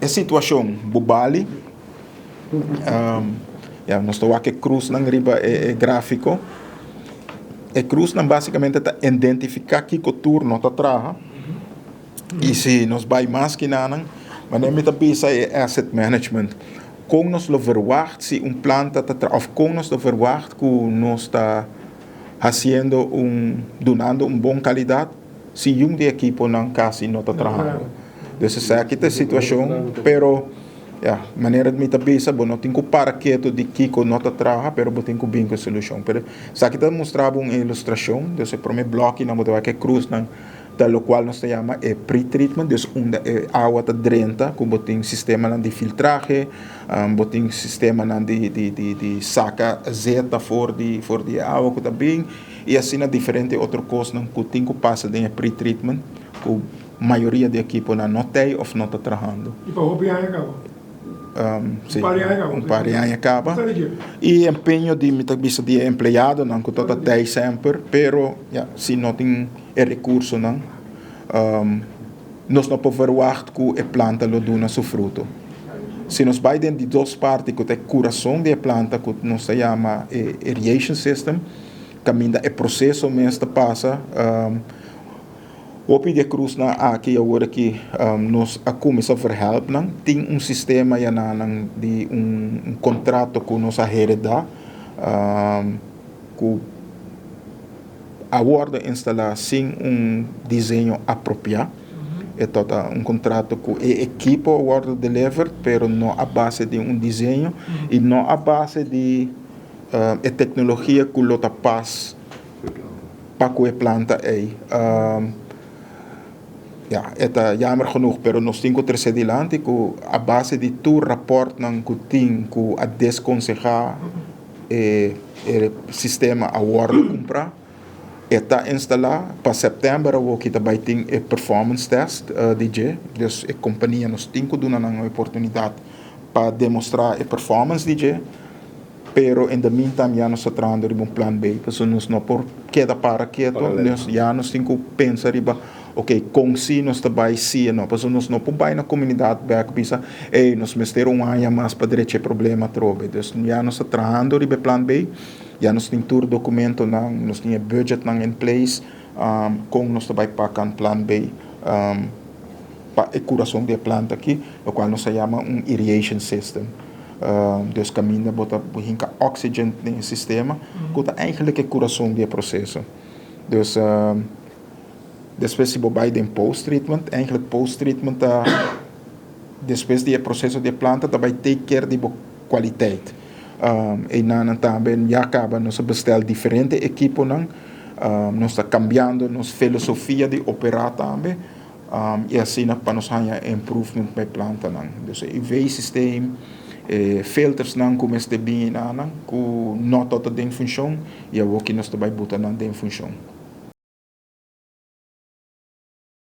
E situashon Bubali, ya nos ta wak e krusnan riba e gráfiko. E krusnan básikamente ta identifiká kiko tur no ta traha. I si nos bai mas kinanan, manera mi ta bisa e asset management, kon nos lo verwagt si un planta ta traha òf kon nos lo verwagt ku nos ta hasiendo un, dunando un bon kalidat si yun di ekiponan kasi no ta trahando. Dus esaki ta e situashon, pero ya, manera mi ta bisa bo no tin ku para ketu di kiko no ta traha, pero bo tin ku bin ku e solushon. Pero esaki ta mustra bo un ilustrashon, dus e prome blòkinan bo ta wak e krusnan Ta locual nos ta yama e pre-treatment, dus unda e awa ta drenta cu bo tin sistemanan di filtrahe, bo tin sistemanan di di di di saca zeta for di for di e awa cu ta bin y asina diferente otro cosnan cu tin cu pasa den e pre-treatment cu mayoria di ekiponan no tey of no ta trahando. Y pa hopi aña caba? Si, un par di aña caba. Y empeño di mi ta bisa di e empleadonan cu ta ta tey semper, pero ya, si no tin e recursonan, nos no por verwacht cu e planta lo duna su fruto. Si nos bay den di dos parti cu ta e curason di e planta cu nos ta yama e irrigation system, caminda e proceso mes ta pasa, Hopi di e krusnan aki awor aki nos a kuminsá verhelp nan. Tin un sistema ya na nan di un kontrato ku nos a heredá ku a wòrdu instalá sin un diseño apropiá. E ta un kontrato ku e ekipo a wòrdu delivered pero no a base di un diseño i no a base di e teknologia ku lo ta pas pa ku e planta ei. Ya, e ta jammer genoeg, pero nos tin ku trese dilanti ku a base di tur rapòrtnan ku tin ku a deskonsehá e e sistema a wòrdu kumprá, e ta instalá. Pa sèptèmber awoki ta bai tin e performance test di dje. Dus e kompania nos tin ku duna nan e oportunidat pa demostrá e performance di dje. Pero in the meantime ya nos ta trahando riba un plan B, pasobra nos no por keda para keto, nos ya nos tin ku pensa riba ok kon si nos ta bai si e no, pasobra nos no por bai na komunidat bek bisa ey nos mester un aña mas pa drecha e problema atrobe. Dus ya nos ta trahando riba e plan B, ya nos tin tur dokumentonan, nos tin e budgetnan in place kon nos ta bai paka un plan B pa e kurason di e planta aki, lokual nos ta yama un irrigation system. Dus kaminda bo ta hinka oxygen den e sistema ku ta eigenlijk e kurason di e proseso. Dus despues si bo bai den post treatment, eigenlijk post treatment ta despues di e proseso di e planta ta bai take care di bo kwaliteit. Einan tambe ya kaba nos a bestel diferente ekiponan, nos ta kambiando nos filosofia di operá tambe. I asina pa nos haña improvement pa e plantanan. Dus e UV systeem, e filtersnan ku mester bini na nan ku no ta den funshon i awoki nos ta bai buta nan den funshon.